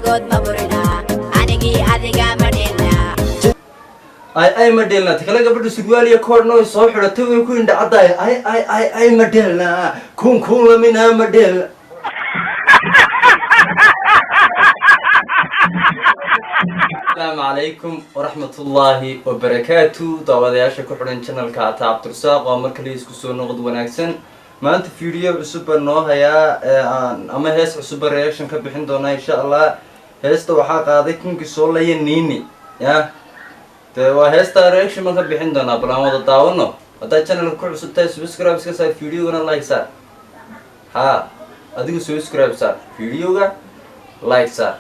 Kuligood ma burinaa, anigii adiga ma dheelnaa? Ay ay, ma dheelnaa? Ta kale, gabadha surwaal iyo koodhna way soo xidhatay, way ku indhacaddahay. Ay ay ay ay, ma dheelnaa? Kun kun laminaa, ma dheelna? Asalaamu calaykum waraxmatullaahi wabarakaatu, daawadayaasha ku xidhan channelka Ata Cabdirasaaq. Waa mar kale isku soo noqod wanaagsan. Maanta video cusub baan noo hayaa ee aan ama hees cusub baan reaction ka bixin doonaa, insha Allah. Heesta waxaa qaaday Kingi Soolaya Nini. Ya dee, waa heesta reaction baan ka bixin doonaa. Bal aan wada daawano. Haddaad channelka ku cusub tahay, subscribe iska saar, videogana like saar. Ha, adigu subscribe saar, videoga like saar.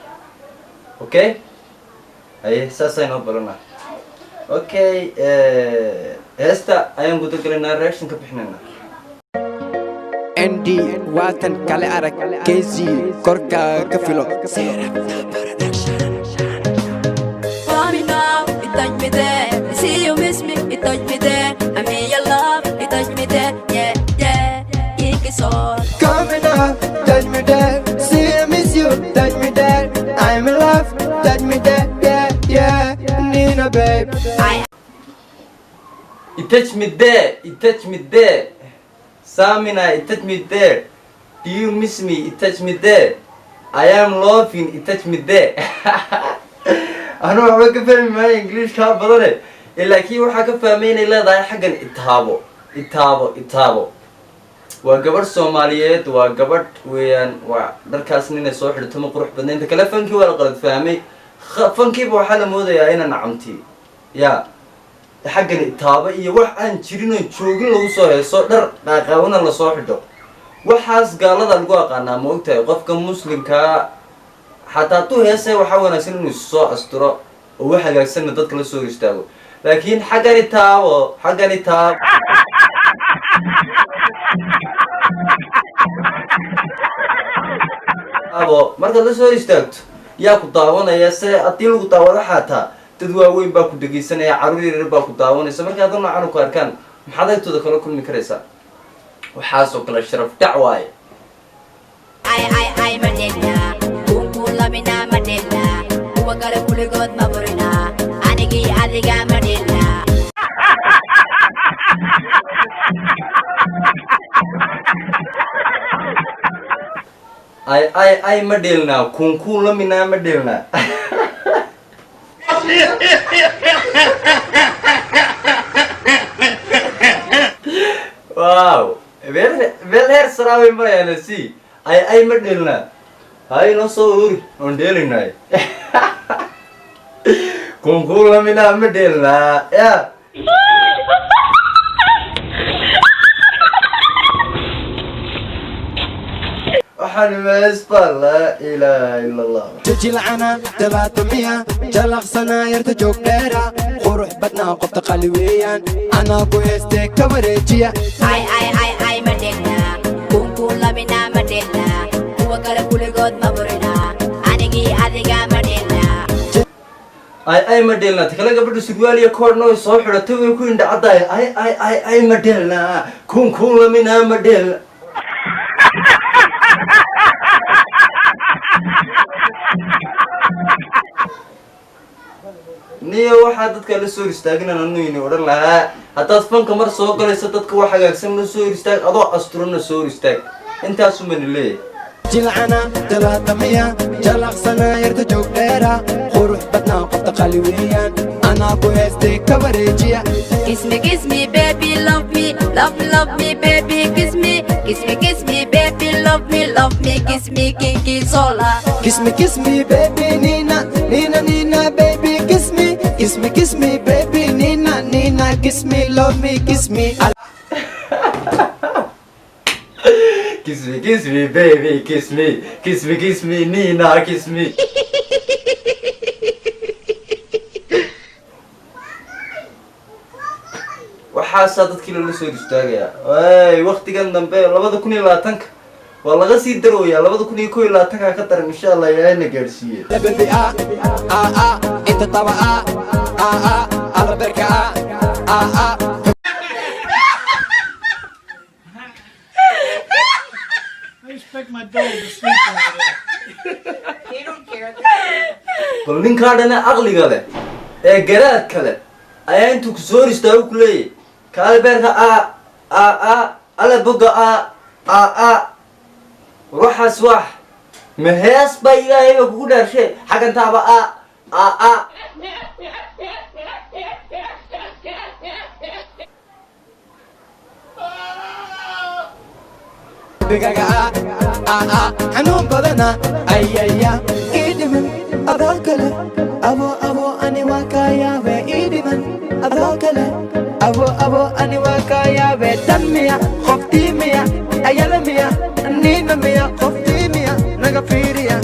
Okay, haye, saasay noo balana. Okay, heesta ayaan guda galaynaa, reaction ka bixinaynaa. Nd waatan kale arag kezi korkaaga ka filo. Call me now, you touch me there. I see you miss me, you touch me there. I mean your love, you touch me there. Yeah. Kinky soul. Coming up, touch me there. See I miss you, touch me there. I'm in love, touch me there, yeah, Nina babe. I It touch me there, it touch me there. Samina, it touch me there. Do you miss me? It touch me there. I am loving, it touch me there. Anu waxba ka fahmi maayo English kaa badane, laakiin waxaa ka fahmay inay leedahay xaggan itaabo, itaabo, itaabo. Waa gabadh Soomaaliyeed, waa gabadh weeyaan. Waa dharkaasna inay soo xidhato ma qurux badna. Inta kale fankii waa la qalad fahmay. Fankiiba waxaa la moodayaa inaan nacamti ya xaggan itaabo iyo wax aan jirin oon joogin lagu soo heeso, dhar qaaqaawana lasoo xidho. Waxaas gaalada lagu aqaanaa, ma ogtahay? Qofka muslimkaa xataa hadduu heesay, waxaa wanaagsan inuu soo asturo oo wax hagaagsanna dadka la soo hor istaago. Laakiin xaggan itaabo, xaggan itaabo abo, markaad la soo hor istaagto, yaa ku daawanaya? Se haddii lagu daawado, xataa dad waaweyn baa ku dhegaysanaya, carruur yaryar baa ku daawanaysa. Marka hadda noocan ku arkaan, maxaad agtooda kala kulmi karaysaa? Waxaasoo kale sharaf dhac waaye. Ay ay ay, ma dheelnaa? Kun kun laminaa, ma dheelnaa? Kuwa kale kuligood ma burinaa, anigii adiga ma dheelnaa? Ay ay ay, ma dheelnaa? Kun kun laminaa, ma dheelnaa? Wow, meel meel heer saraabay marayaan. Si ay ay, ma dheelnaa? Hay, noo soo ururi oon dheelinay. Kun kun laminaa, ma dheelnaa? Ya, waxaan meesba, laa ilaaha ila Allah. Jilcana talaatamiya jalaqsanaa yarta joog dheera qurux badnaa, qofta qali weeyaan, anaa ku heestee ka wareejiya. Ay ay ay ay, ma dheelnaa? Kun kun laminaa, ma dheelnaa? Kuwa kale kuligood ma burinaa, anigii adiga ma dheelnaa? Ay ay, ma dheelnaa? Ta kale, gabadha surwaal iyo koodhna way soo xidhatay, way ku indhacaddahay. Ay ay ay ay, ma dheelnaa? Kun kun laminaa, ma dheelna? Niyo, waxaa dadka la soo hor istaaginan anu ini odhan lahaa, haddaad fanka mar soo galayso, dadka wax hagaagsan la soo hor istaag, adoo asturana soo hor istaag. Intaasumani leeyahay. Jilcana talaatamiya jalaqsanaa yarta joog dheera qurux badnaa, qofta qali weeyaan, anaa ku heestee ka wareejiya. Kiss me, kiss me, baby, love me, love, love me, baby, kiss me, kiss me, kiss me, baby, love me, love me, kiss me, Kinky Sola. Kiss me, kiss me, baby, Nina, Nina, Nina, baby, kiss me, kiss me, kiss me, baby, Nina, Nina, kiss me, love me, kiss me. Kiss me, kiss me, baby, kiss me, kiss me, kiss me, Nina, kiss me. Waxaasaa dadkii loola soo hor istaagayaa. Ay, waktigan dambe 2020-ka waa laga sii darooyaa, 2021-ka ka daran, insha Allah Ilaahayna gaadhsiiye. Baby, ah ah ah, inta taba, ah ah ah, alaberka, ah ah ah. I expect my dog to sleep over there. They don't care. Bal ninkaa dhane aqliga leh ee garaadka leh ayaa intuu ku soo hor istaago ku leeyahy, "Kaale beerka a a a ala boga a a a." War waxaas wax ma hees baa? Ilaahay baa kugu dhaarshe, xaggantaaba a a a. Bigaga a a a xanuun badana ayaya ii dhiman adoo kale abo abo ani waa kaa yaabe ii dhiman adoo kale abo abo ani waa kaa yaabe tan miya qoftii miya ayala miya niina miya qoftii miya naga fiiriya.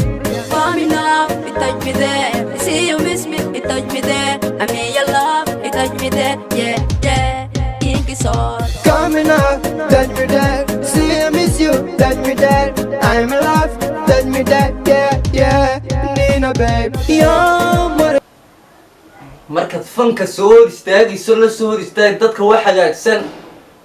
For me now, you touch me there. I see you miss me, you touch me there. I'm in your love, you touch me there. Yeah. Inky sword. Coming up, touch me there. See I miss you, touch me there. I'm alive, touch me there. Yeah, Nina babe. You're Markaad fanka soo hor istaagayso, la soo hor istaag dadka wax hagaagsan.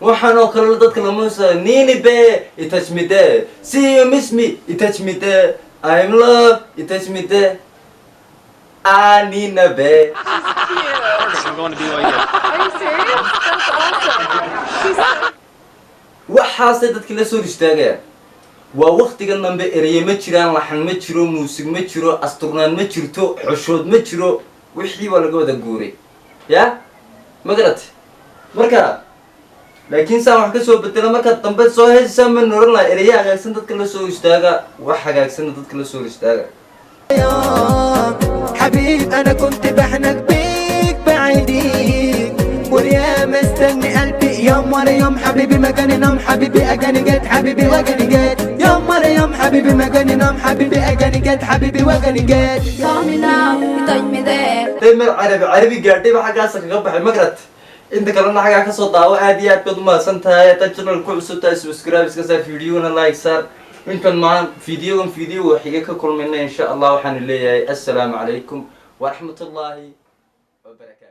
Waxaan oo kale dadka lama soo nini be it touch me there, see you miss me, it touch me there, I'm love, it touch me there, ah Nina be. I'm going to BYU. Are you serious? That's awesome. Waxaasay dadka la soo hor istaagayaan. Waa waktigan dambe ereye ma jiraan, laxan ma jiro, muusig ma jiro, asturnaan ma jirto, xoshood ma jiro. Wixii waa laga wada guuray ya ma garat. Marka laakiin saan wax ka soo bedela marka dambe soo heesaysaa ma noran laha. Ereye hagaagsan dadka la soo hor istaaga, wax hagaagsanna dadka la soo hor istaaga. حبيب انا كنت بحنك بيك بعيديك واليا مستني قلبي يوم ورا يوم حبيبي ما كان ينام حبيبي اجاني جت حبيبي واجاني جت يوم ورا يوم حبيبي ما كان ينام حبيبي اجاني جت حبيبي واجاني جت Call me now, you touch me there. Day meel Carabi Carabi gaadhay ba xaggaasa kaga baxay ma garat. Inta kalena xaggaa kasoo daawo. Aad iyo aad baad umahadsan tahay. Haddaad channel ku cusub tahay, subscribe iska saar, videona like saar. Intan maan videogan videoga xiga ka kulmayna, insha Allah, waxaan leeyahay assalaamu calaykum waraxmatullaahi wabarakaatu.